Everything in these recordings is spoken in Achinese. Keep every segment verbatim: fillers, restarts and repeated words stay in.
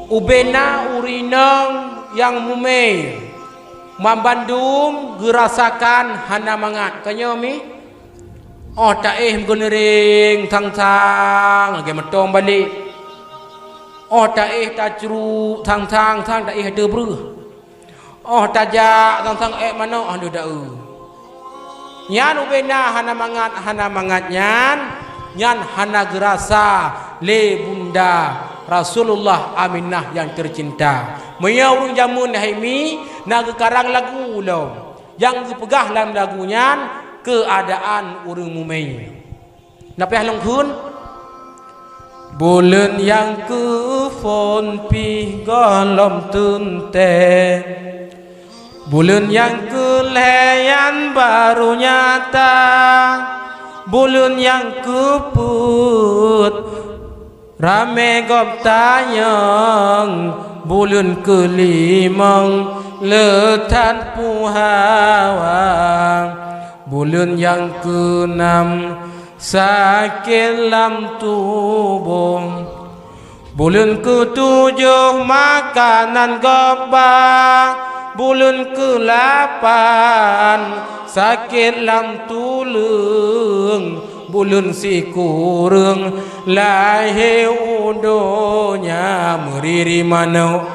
Ubena ureueng inong nyang mumè, banmandum geurasakan hana mangat. Ka nyoe mi, óh taéh meugeuniréng sang-sang lagèe mantong balek. Óh taéh tacruk sang-sang, sang taéh teubreuh. Óh tajak sang-sang ék manok hana deuh daeu. Nyan ubena hana mangat, hana mangat nyan, nyan hana geurasa lé Bunda Rasulullah Aminah nyang teucinta. Meunyoe ureueng jameun hai mi na geukarang lagu lom, nyang geupeugah lam lagu nyan keuadaan ureueng mumè. Na piah lôn kheun? Buleuen nyang keuphon pih gohlom teuntèe, buleuen nyang keulhèe nyan barô nyata, buleuen nyang keupeuet ramè gob tanyong, buleuen keulimong le that puhawa, buleuen nyang keunam sakét lam tuboh. Buleuen keutujoh makanan gob ba, buleuen keulapan sakét lam tuleueng, buleuen sikureueng lahé u donya meuriri manok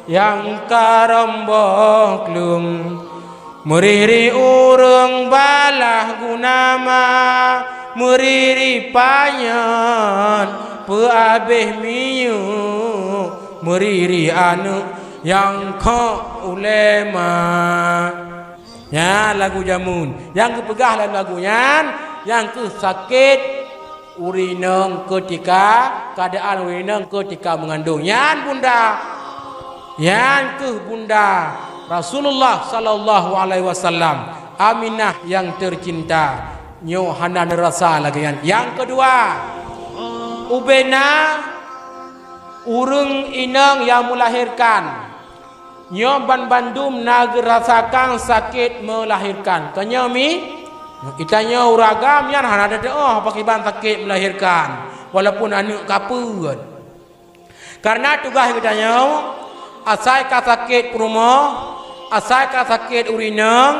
nyang karomboh kleueng. Meuriri ureueng balah guna ma, meuriri panyöt peuabéh minyeuk, meuriri aneuk nyang khok ulée ma. Nyan lagu jameun. Nyang geupeugah lam lagu nyan, nyang keuh sakét ureueng inong keutika, keuadaan ureueng inong keutika meungandong. Nyan bunda, nyan keuh bunda Rasulullah sallallahu alaihi wasallam, Aminah nyang teucinta. Nyoe hana neurasa lagée nyan. Nyang keudua, ubena ureueng inong nyang meulahérkan. Nyoe banmandum na geurasakan sakét meulahérkan. Ka nyoe mi, geutanyoe ureueng agam nyan hana teu'oh pakriban sakét meulahérkan, walaupun aneuk ka peuet. Kareuna tugaih geutanyoe, asai ka sakét peurumoh, asai ka sakét ureueng inong,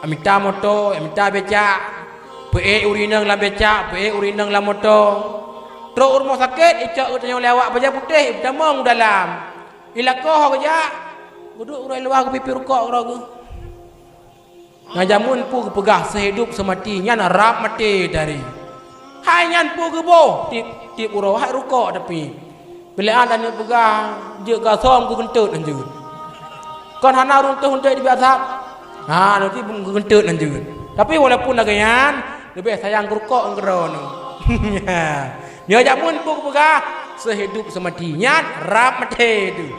mita moto, mita becak, peuék ureueng inong lam becak, peuék ureueng inong lam moto. Trok u rumoh sakét, icok geutanyoe lé awak bajée putéh, itamong u dalam. Ilakoe ho geujak, geuduek uroe luwa geupiep-piep rukok keudroe geuh. Ngon jameun peue geupeugah, seuhidup seumati, nyan rab maté tadi. Hai nyan peue geuboh, tiep-tiep uroe hai rukok tapi. Bila aneuk peugah, jeuet gasong geugeunteut hanjeuet. Kon hana runtoh-runtoh di biasa. Ha, nanti geugeunteut hanjeuet. Tapi walaupun lagée nyan, leubeh sayang keu rukok ngon keudroe nyoe. Nyoe jameun peue geupeugah, seuhidup seumati. Nyan rab maté teuh.